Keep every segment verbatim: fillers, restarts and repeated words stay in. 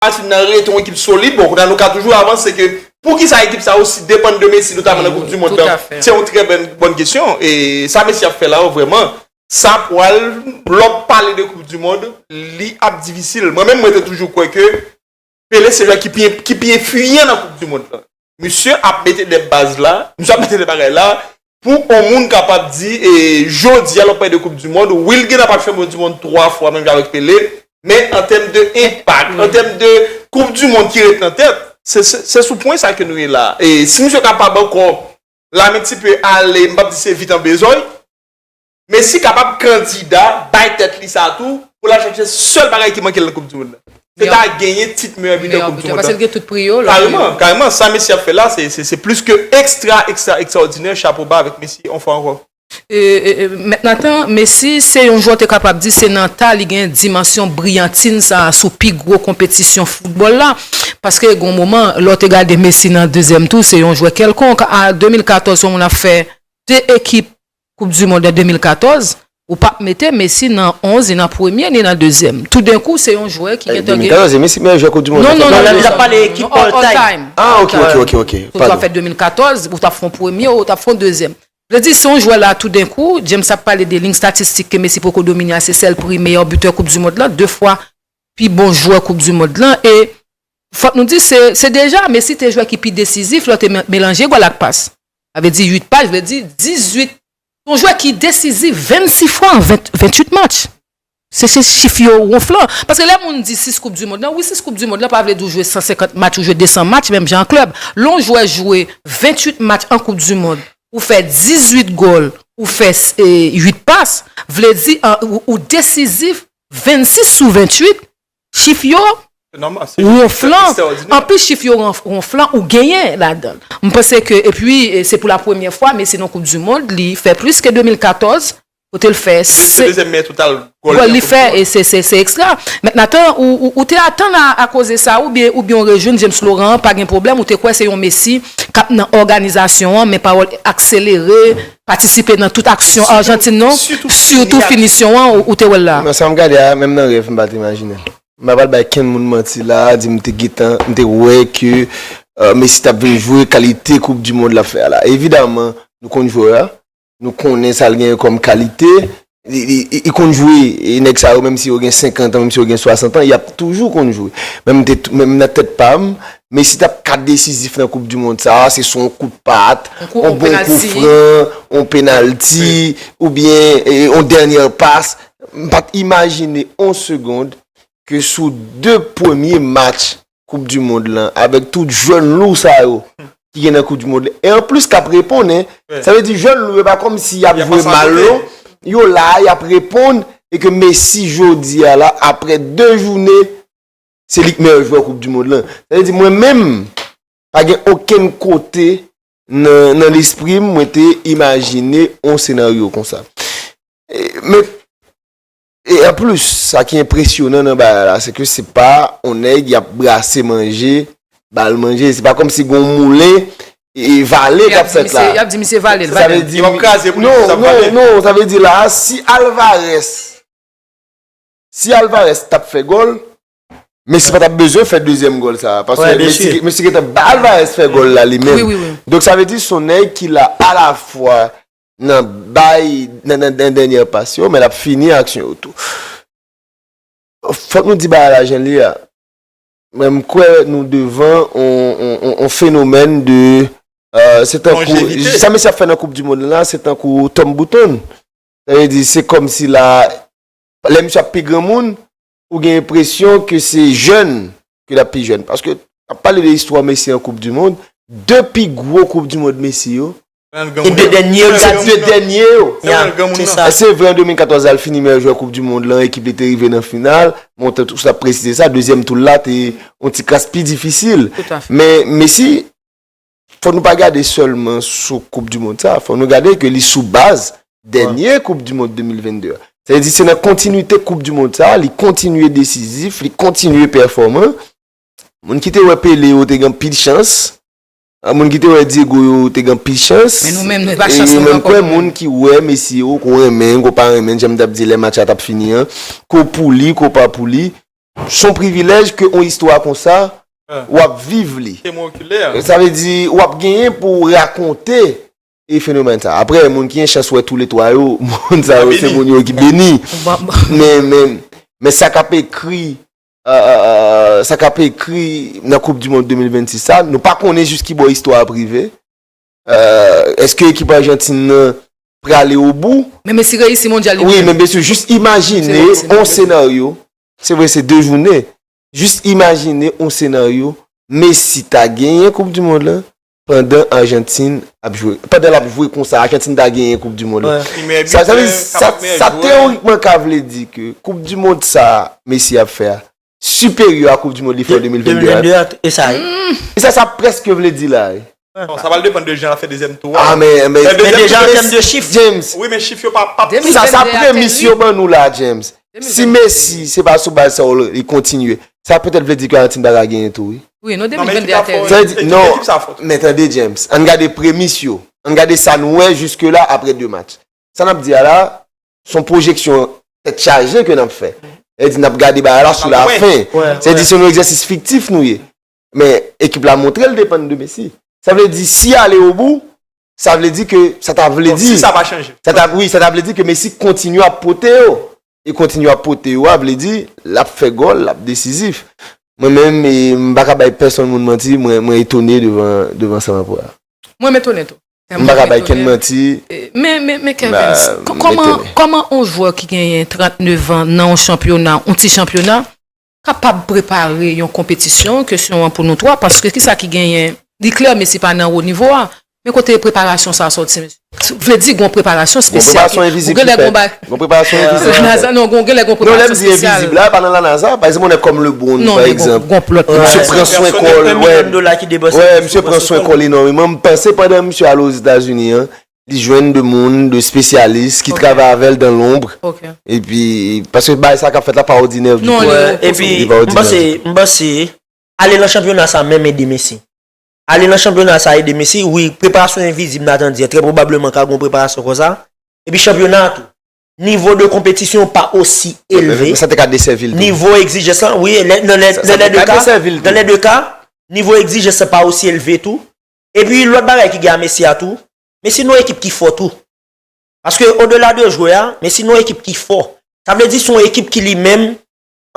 Argentine nan rete yon ekip solid. Bon, kounye a nou ka toujou avanse ke poukisa ekip sa osi depann de Messi, notamen nan Koup di Mond lan, se yon trè bòn, bòn kesyon. E sa Messi ap fè la yo, vrèman, sa pral, lè w ap pale de Koup di Mond, li ap difisil. Mwen menm, mwen te toujou kwè ke Pele se jwè ki pi, ki pi enfliyan nan Koup di Mond lan. Misye ap mete de baz la, misye ap mete de bagay la, pou yon moun kapab di, e, jodi a, lè w ap pale de Koup di Mond, wi, l gen nan pa chanpyon di mond twa fwa, menm jan avèk Pele, men an tèm de enpak, an tèm de Koup di Mond ki ret nan tèt, se, se, se sou pwen sa ke nou ye la. E si misye kapab ankò lame ti pe ale, m p ap di se vit an bezòy, Messi kapab kandida, bay tèt li sa tou, pou l al chache sèl bagay ki manke l nan Koup di Mond lan. Se ta genyen tit meyè bitè Koup di Mond lan. Paske l gen tout pri yo. Kareman, kareman, sa Messi ap fè la, se, se, se plis ke ekstra, ekstra, ekstraòdinè. Chapo ba avèk Messi, yon fwa ankò. E, e, e, Mèt Nathan, Messi, se yon jwè te kapab di, se nan ta li gen dimansyon briyantin sa a sou pi gwo konpetisyon foutbòl la. Paske, gon moman, lè w te gade Messi nan dezyèm tou, se yon jwè kèlkonk. A de mil katòz, yon moun ap fè de ekip Koup di Mond an de mil katòz, ou p ap mete Messi nan onz, ni nan premye, ni nan dezyèm. Toudenkou, se yon jwè ki gentan gen. De mil katòz, e Messi meyè jwè Koup di Mond. Non, non, non, non, non, non, non, non, all time. Ah, ok, ok, ok, ok. Ou t ap fè de mil katòz, ou t ap fè yon premye, ou t ap fè yon dezyèm. Vle di, se yon jwè la, toudenkou, James ap pale de liy estatistik ke Messi poko domine a, se sèl pri meyè bitè Koup di Mond lan, de fwa pi bon jwè Koup di Mond lan, e fòk nou di, se, se deja Messi te jwè ki pi desizif lè w te me-, melanje gòl ak pas. Sa vle di uit pas, vle di dizuit. Se yon jwè ki desizif vennsis fwa an ven-, ventuit match. Se, se chif yo wonflan. Paske lè moun di sis Koup di Mond lan, wi, sis Koup di Mond lan pa vle di w jwe san senkant match, ou jwe de san match, menm jan an klèb. Lè yon jwè jwe ventuit match an Koup di Mond, ou fè dizuit gòl, ou fè, e, uit pas, vle di, an, ou, ou desizif vennsis sou ventuit, chif yo wonflan. Anplis, chif yo wonf-, wonflan, ou genyen ladan l. M panse ke, epi, e, se pou la premyè fwa, Messi nan Koup di Mond, li fè plis ke de mil katòz, kote l fè se dezyèm meyè total gòl li fè, e se, se, se ekstra. Mèt Nathan, ou, ou, ou te atann a, a koze sa, oubyen, oubyen w rejwenn James Laurent, pa gen pwoblèm, ou te kwè se yon Messi k ap nan òganizasyon an, men pawòl akselere, patisipe nan tout aksyon Ajantin nan, sitou finisyon an, ou, ou te wè l la. Nan sa m gade a, menm nan rèv, m pa t imajine l. M pa pral bay kenn moun manti la, di m te gentan, m te wè ke, euh, Messi t ap vin jwe kalite Koup di Mond l ap fè a la. Evidaman, nou konn jwè a, nou konnen sa l genyen kòm kalite, li, li, li, li konn jwe, e nèg sa yo, menm si yo gen senkant an, menm si yo gen swasant an, y ap toujou konn jwe. Menm te, menm nan tèt pa m, Messi t ap ka desizif nan Koup di Mond sa a, se sou yon kout pat, yon bon kou fran, yon penalti, oubyen, e, yon dènyè pas. M pa t imajine yon segond ke sou de premye match Koup di Mond lan, avèk tout jèn lou sa yo ki gen nan Koup di Mond lan, e anplis k ap reponn, en. Sa vle di jèn lou yo pa kòmsi y ap jwe mal, non. Yo la, y ap reponn, e ke Messi jodi a la, aprè de jounen, se li k meyè jwè Koup di Mond lan. Sa vle di mwen menm, pa gen okenn kote nan, nan lespri m, mwen te imajine yon senaryo konsa. E, men, e anplis, sa ki enpresyonan nan bagay la, se ke se pa yon nèg y ap brase manje, ba l manje, se pa kòmsi gen yon moulen e vale k ap fèt la. Y ap di misye vale l, vale l. Yo ap kraze pou li, non, non, sa vale. Non, sa vle di la, si Alvarez, si Alvarez t ap fè gòl, Messi pa t ap bezwen fè dezyèm gòl sa a, paske Messi, Messi gentan ba Alvarez fè gòl la li menm. Wi, wi, wi. Donk, sa vle di se yon nèg ki la alafwa nan bay, nan, nan, nan dènyè pas yo, men l ap fini aksyon yo tou. Fòk nou di bagay la jan l ye a. Mwen, m kwè nou devan on, on, on, on fenomèn de, euh, se tankou, sa mesye ap fè nan Koup di Mond la, se tankou Tom Bouton. Sa vle di, se kòmsi la, lè misye ap pi granmoun, ou gen enpresyon ke se jèn ke l ap pi jèn. Paske, ap pale de istwa Messi an Koup di Mond, de pi gwo Koup di Mond Messi yo, se de dènye yo, se de dènye yo. Se vre, an de mil katòz, al fini meyè jwè Koup di Mond lan, ekip li te rive nan final, men w te, w t ap presize sa, dezyèm tour la, te yon ti kras pi difisil. Men Messi, fò nou pa gade sèlman sou Koup di Mond sa, fò nou gade ke li sou baz dènye Koup di Mond de mil vennde a. Sa vle di se nan kontinwite Koup di Mond sa, li kontinye desizif, li kontinye pèfòman. Moun ki te wè Pele yo te gen anpil chans, moun ki te wè Diego yo te gen anpil chans. Men nou menm, nou pa chans nou menm kwè moun ki wè Messi yo, ke w renmen, ke w pa renmen, jan m t ap di lè match la t ap fini an, ke w pou li, ke w pa pou li, Se yon privilèj ke yon istwa konsa, w ap viv li. Sa vle di, w ap genyen pou w rakonte e fenomèn sa. Apre, moun ki gen chans wè toulètwa yo, moun sa yo, se moun yo ki beni. Men, men, men sa k ap ekri, euh, euh, euh, sa k ap ekri nan Koup di Mond de mil vennsis sa, nou pa konnen jis ki bò istwa ap rive. Euh, èske ekip Ajantin nan prale obou? Men Messi reyisi mondyal li. Wi, men byen si, jis imajine yon senaryo. Se vre, se de jounen. Jis imajine yon senaryo, Messi ta genyen Koup di Mond lan pandan Ajantin ap jwe. Pandan l ap jwe konsa, Ajantin ta genyen Koup di Mond lan. Sa, sa, sa, sa teorikman ka vle di ke Koup di Mond sa Messi ap fè a siperyè a Koup di Mond li fè an de mil vennde a. E sa, e sa, sa prèske vle di la, wi. Bon, sa pral depann de jan l ap fè dezyèm tou a. Ah, men, men, men deja an tèm de chif. James. Wi, men chif yo pa, pa... Sa, sa premis yo ban nou la, James. Si Messi, se pa sou baz sa yo li kontinye, sa petèt vle di ke Ajantin pa ka genyen tou, wi. Wi, non, de mil vennde a tèriv. Sa vle di, non, men tande, James, ann gade premis yo. Ann gade sa nou wè jiske la apre de match. Sa n ap di a la, se yon pwojeksyon tèt chaje ke n ap fè. Sa vle di n ap gade bagay la sou lafen. Sa vle di se yon egzèsis fiktif nou ye. Men ekip la montre l depann de Messi. Sa vle di si ale obou, sa vle di ke sa ta vle di. Si sa pa chanje. Sa ta, wi, sa ta vle di ke Messi kontinye ap pote yo. E kontinye ap pote yo a vle di l ap fè gòl, l ap desizif. Mwen menm, e, m pa ka bay pèsonn moun manti, mwen, mwen etone devan, devan sa m ap wè a. Mwen m etone tou. M pa ka bay kenn manti. Men, men, men Kervens, kòman, kòman yon jwè ki genyen trannnev an nan yon chanpyona, yon ti chanpyona, kapab prepare yon konpetisyon? Kesyon an pou nou twa, paske kisa ki genyen? Li klè Messi pa nan wo nivo a, men kote preparasyon sa a sòti, mesye? Vle di gon preparasyon espesyal. Gon preparasyon envizib ki fèt. Gon preparasyon envizib ki fèt. Non, gon, gen lè gon preparasyon espesyal. Non, lè m di envizib la, pa nan la NASA, pa egzanp, yon nèg kòm LeBron, pa egzanp. Gon, gon plòt preparasyon. Misye pran swen kò l, wè. Wè, misye pran swen kò l enòmeman. M panse pandan misye al Ozetazini an, li jwenn de moun, de spesyalis ki travay avè l dan lonb. Epi, paske bagay sa k ap fèt la pa òdinè ditou. Epi, m panse, m panse, ale nan chanpyona sa menm ede Messi. Ale nan chanpyona sa ede Messi. Wi, preparasyon envizib, Nathan di, trè pwobableman ka gon preparasyon konsa. Epi chanpyona a tou. Nivo de konpetisyon pa osi elve. Men sa te ka desèvi l tou. Nivo egzijans lan, wi, nan lè de ka, nan lè de ka, nivo egzijans lan pa osi elve tou. Epi lòt bagay ki gen a Messi a tou, Messi nan yon ekip ki fò tou. Paske odela de jwè a, Messi nan yon ekip ki fò. Sa vle di se yon ekip ki li menm,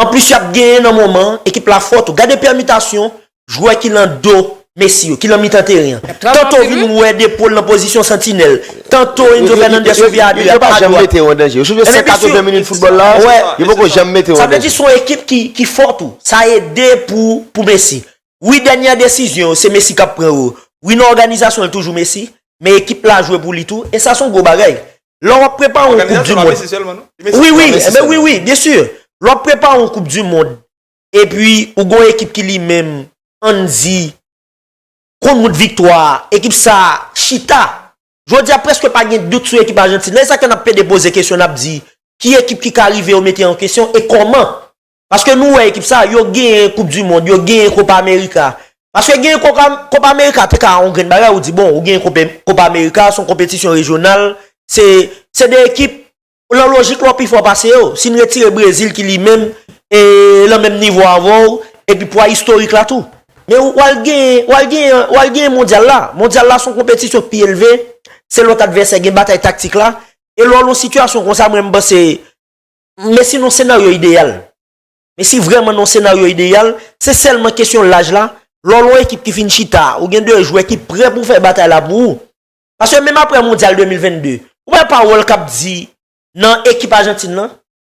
anplis y ap genyen nan moman, ekip la fò tou. Gade pèmitasyon jwè ki lan do Messi yo, ki lan mitan teren an. Tanto vin wè Depol nan pozisyon santinèl. Tanto Enzo Fernandez ouvè a dwat, a dwat. Yo pa janm mete yo an danje. Yo jwe san katreven minit foutbòl la, yo poko janm mete yo an danje. Sa vle di se yon ekip ki, ki fò tou. Sa ede pou, pou Messi. Wi, dènye desizyon yo, se Messi k ap pran yo. Wi, nan òganizasyon, l toujou Messi, men ekip la jwe pou li tou, e sa se yon gwo bagay. Lè w ap prepare yon koup di mond. Wi, wi, wi, wi, byen si. Lè w ap prepare yon koup di mond, epi ou gon ekip ki li menm, ann di, konn wout viktwa a, ekip sa a chita. Jodi a, prèske pa gen dout sou ekip Ajantin nan. E sa k fè n ap pede poze kesyon, n ap di, ki ekip ki ka rive yo mete an kesyon e kòman? Paske nou wè ekip sa, yo genyen Koup di Mond, yo genyen Kopa Amerika. Paske genyen Kopa, Kopa Amerika, te ka yon grenn bagay, ou di, bon, ou genyen Kopa, Kopa Amerika, se yon konpetisyon rejyonal, se, se de ekip, lan lojik la, w pi fò pase yo. Si n retire Brezil ki li menm, e, lan menm nivo avè w, epi pwa istorik la tou. Men w al genyen, w al genyen, w al genyen mondyal la. Mondyal la se yon konpetisyon k pi elve, se lòt advèsè, gen batay taktik la. E lè w nan yon sitiyasyon konsa, mwen, m panse, Messi nan senaryo ideyal. Messi vrèman nan senaryo ideyal. Se sèlman kesyon laj la. Lè w nan yon ekip ki fin chita, ou gen de jwè ki prè pou fè batay la pou ou. Paske menm apre mondyal de mil vennde, ou pa wè pawòl k ap di nan ekip Ajantin nan?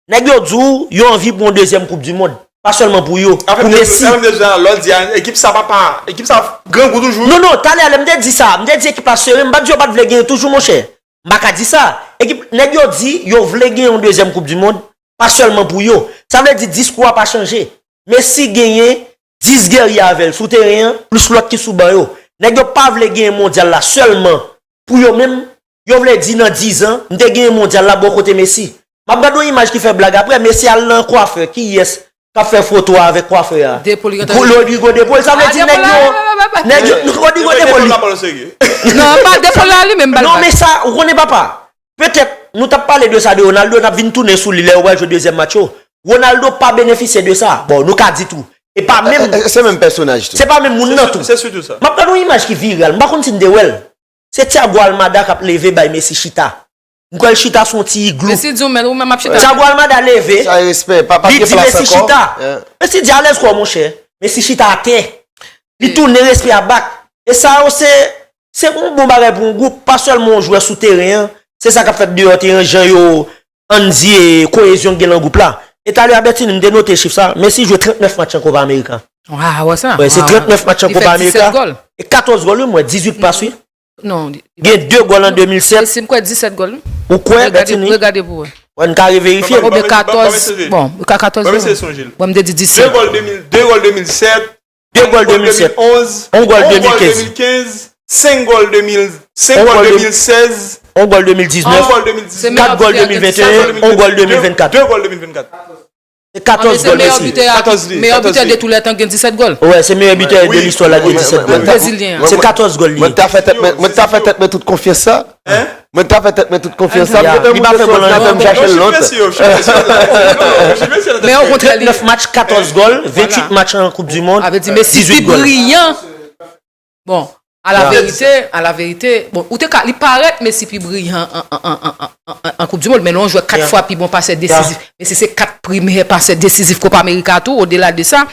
Nèg yo di w yo anvi pou yon dezyèm koup di mond. Pa sèlman pou yo, pou Messi. Lè w di a, ekip sa pa, pa, ekip sa grangou toujou. Non, non, talè lè m te di sa, m te di ekip la sere, m pa t di yo pa t vle genyen toujou, monchè. M pa ka di sa. Ekip, nèg yo di yo vle gen yon dezyèm koup di mond, pa sèlman pou yo. Sa vle di diskou a pa chanje. Messi genyen dis gerye avè l sou teren an, plis lòt ki sou ban yo. Nèg yo pa vle genyen mondyal la sèlman pou yo menm. Yo vle di nan diz an, m te genyen mondyal la bò kote Messi. M ap gade yon imaj ki fè blag apre, Messi al nan kwafè, kiyès k ap fè foto a avèk kwafè a? Depol, Rodrigo Depol. Sa vle di nèg yo, nèg yo, Rodrigo Depol. Non, pa Depol la li menm, non, men sa, ou konnen papa. Petèt, nou t ap pale de sa de Ronaldo, n ap vin tounen sou li lè yo pral jwe dezyèm match yo. Ronaldo pa benefisye de sa. Bon, nou ka di tou. E pa menm. Se menm pèsonaj tou. Se pa menm moun nan tou. Se sitou sa. M ap ba nou yon imaj ki viral. M pa konn si n te wè l. Se Thiago Almada k ap leve bay Messi chita. M kwè l chita sou yon ti iglou. Messi di w, men ou menm ap chita. Thiago Almada leve. Sa respè. Pa, pa li gen di plas Messi ankò. Chita. Yeah. Messi di alèz kò w, monchè. Messi chita atè. Li tounen respè a bak. E sa yo se, se yon bon bagay pou yon gwoup, pa sèlman yon jwè sou teren an. Se sa k ap fèt deyò teren, jan yo ann di e koyezyon k gen nan gwoup la. E talè a Bertine, m te note chif sa. Messi jwe trannèf match an Copa America. Waw, wè sa. Wè, se trannèf match an Copa America. E katòz gòl, wi, m wè, dizuit pas, wi. Non. Gen de gòl an de mil sèt. Messi, m kwè disèt gòl, wi. Ou kwè, Bertine? Regade pou wè. Wè, n ka reverifye. Oubyen katòz, bon, katòz gòl. Bon, m te di disèt. De gòl de mil, de gòl de mil sèt. De gòl de mil sèt. On gòl de mil kenz. Senk gòl de mil, senk gòl de mil sèz. On gòl de mil diznèf. Kat gòl de mil venteyen. On gòl de mil vennkat. De gòl de mil vennkat. Se katòz gòl, mesye. Meyè bitè de tou lè tan gen disèt gòl. Wè, se meyè bitè de listwa la gen disèt gòl. Brezilyen an. Se katòz gòl li. Mwen ta fè tèt mwen, mwen ta fè tèt mwen tout konfyans sa. Mwen ta fè tèt mwen tout konfyans sa. Li pa fè gòl anyen. Chache l lòt. Men okontrè, li trannèf match, katòz gòl, ventuit match an Koup di Mond. Sa vle di Messi pi briyan. Bon, a la verite, a la verite, bon, ou te ka, li parèt Messi pi briyan an, an, an, an, an, an, an Koup di Mond, men lè yon jwè kat fwa pi bon pasè desizif. Messi se kat premye pasè desizif Copa America tou, odela de sa.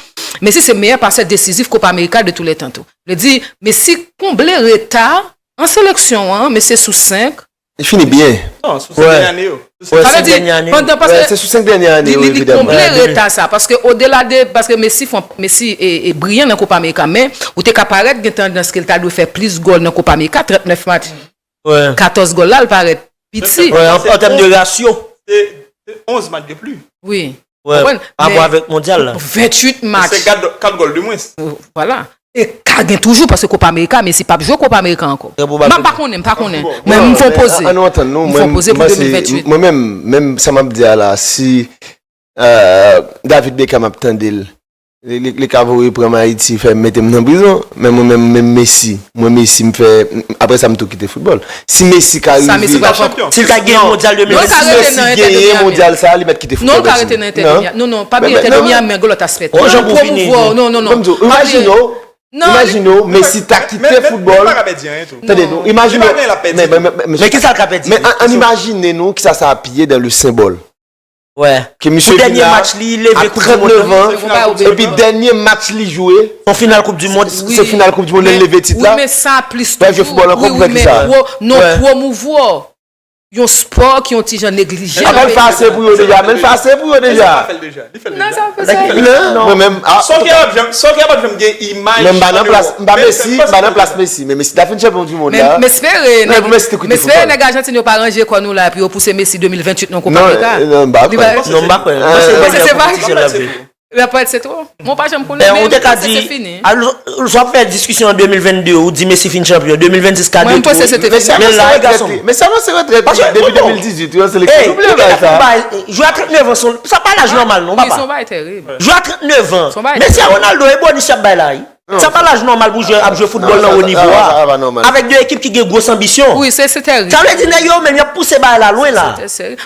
Messi se meyè pasè desizif Copa America de tous les temps tou. Vle di, Messi konble reta an seleksyon an, mesye sou senk. Li fini byen. Non, sou senk dènye ane yo. Sa vle di, pandan, paske se sou senk dènye ane yo, evidaman. Li, li konble reta sa, paske odela de, paske Messi fè, Messi e, e briyan nan Copa America, men ou te ka parèt gen tandans ke l ta dwe fè plis gòl nan Copa America, trannèf match. Katòz gòl la, l parèt piti. Wè, an, an tèm de rasyo. Se, se onz match de plis. Wi. Wè, pa rapò avèk mondyal la. Ventuit match. Se kat, kat gòl de mwens. Vwala. E ka gen toujou, paske Copa America, Messi p ap jwe Copa America ankò. M pa konnen, m pa konnen. Mwen, m fè yon poze. An nou antann nou, mwen, mwen menm, menm sa m ap di a la, si, euh, David Beckham ap tande l, li, li, li ka voye pran m Ayiti, fè mete m nan prizon. Men mwen menm, menm Messi, mwen Messi, m fè, apre sa m tou kite foutbòl. Si Messi ka rive, si l ka genyen mondyal de mil venn, si Messi genyen mondyal sa, li mèt kite foutbòl. Non, l ka rete nan Inter de Miami. Non, non, pa bliye Inter de Miami, men gen lòt aspè. Bon, jan pou fini. Non, non, non. Imajine w, imajine w, Messi ta kite foutbòl. Tande, non, imajine w. Men kisa l ka pèdi? Men ann imajine nou kisa sa ap ye dans le symbole. Wè. Ke misye vin la a trannèf an, epi dènye match li jwe, se final Koup di Mond, se final Koup di Mond, lè l leve tit la. Wi, men sa plis toujou. Wi, wi, men non, promouvoir yon spò ki yon ti jan neglije. Apa l fè ase pou yo deja, men l fè ase pou yo deja. Li fè l deja. Li fè l deja. Non, sa fè sa. Non, mwen menm, ah, soccer pa janm, soccer pa janm gen imaj. Men m pa nan plas, m pa Messi, m pa nan plas Messi, men Messi ta fin chanpyon di mond la. Men m espere, men m espere nèg Ajantin yo pa ranje kò nou la epi yo pouse Messi de mil ventuit nan Copa America. Non, non, m pa kwè. Non, m pa kwè. Paske se pa L ap parèt se twò. Mwen pa janm konnen, men ou te ka di, w ap fè diskisyon an de mil venn de, ou di Messi fin chanpyon, de mil venn sis ka detwi. Men la, e gason. Messi anonse retrèt li depi de mil dizuit, wi, an seleksyon. Oublie bagay sa. Jwe a trannèf an, sa pa laj nòmal non, papa. Jwe a trannèf an. Messi a Ronaldo, e bonis y ap bay la, wi. Sa pa laj nòmal pou jwè ap jwe foutbòl nan wo nivo a. Avèk de ekip ki gen gwòs anbisyon. Wi, se, se tèrib. Sa vle di nèg yo menm y ap pouse bagay la lwen la.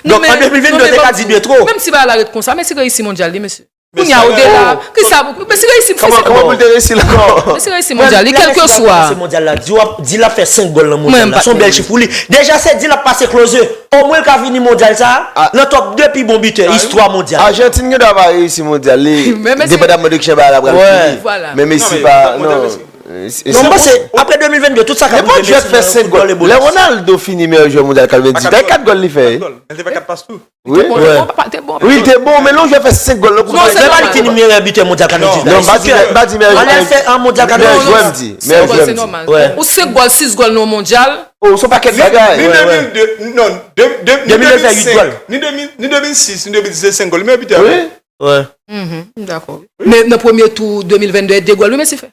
Donk an de mil venn de, yo te ka di de twò. Menm si bagay la ret konsa, Messi reyisi mondyal li, mesye. Kounye a, odela, kisa pou, men si reyisi, kòman, kòman pou l te reyisi l ankò? Men si reyisi mondyal li, kèlkeswa. Di w ap, di l ap fè senk gòl nan mondyal la, se yon bèl chif pou li. Deja, se di l ap pase Klose. Omwen l ka vini mondyal sa a nan top de pi bon bitè istwa mondyal. Ajantin gen dwa pa reyisi mondyal li, depandaman de kijan bagay la pral fini. Men Messi pa, non. Non, m panse, apre de mil venn de, tout sa k ap rive Messi nan foutbòl e bonis. Lè Ronaldo fini meyè jwè mondyal katrevendizuit, kat gòl li fè. Kat gòl. Li te fè kat pas tou. Wi, wi, li te bon, men lè yon jwè fè senk gòl nan Koup di Mond. Lè l fini meyè bitè mondyal katrevendiz la. Non, m pa di, m pa di meyè jwè. Anlè l fè an mondyal katrevendiz. Meyè jwè, m di. Meyè jwè, m di. Ou senk gòl, sis gòl nan yon mondyal. Oh, se yon pakèt bagay. Ni de mil de, non, de, de, ni de mil de fè uit gòl. Ni de mil, ni de mil sis, ni de mil sis, se senk gòl. Li meyè bitè. Wi. Dakò. Men nan premye tou de mil venn de, de gòl, wi, Messi fè.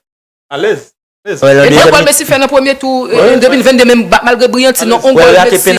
Alèz. Alèz. E de gòl Messi fè nan premye tou, e, de mil venn de, menm malgre briyanti, non, yon gòl Messi.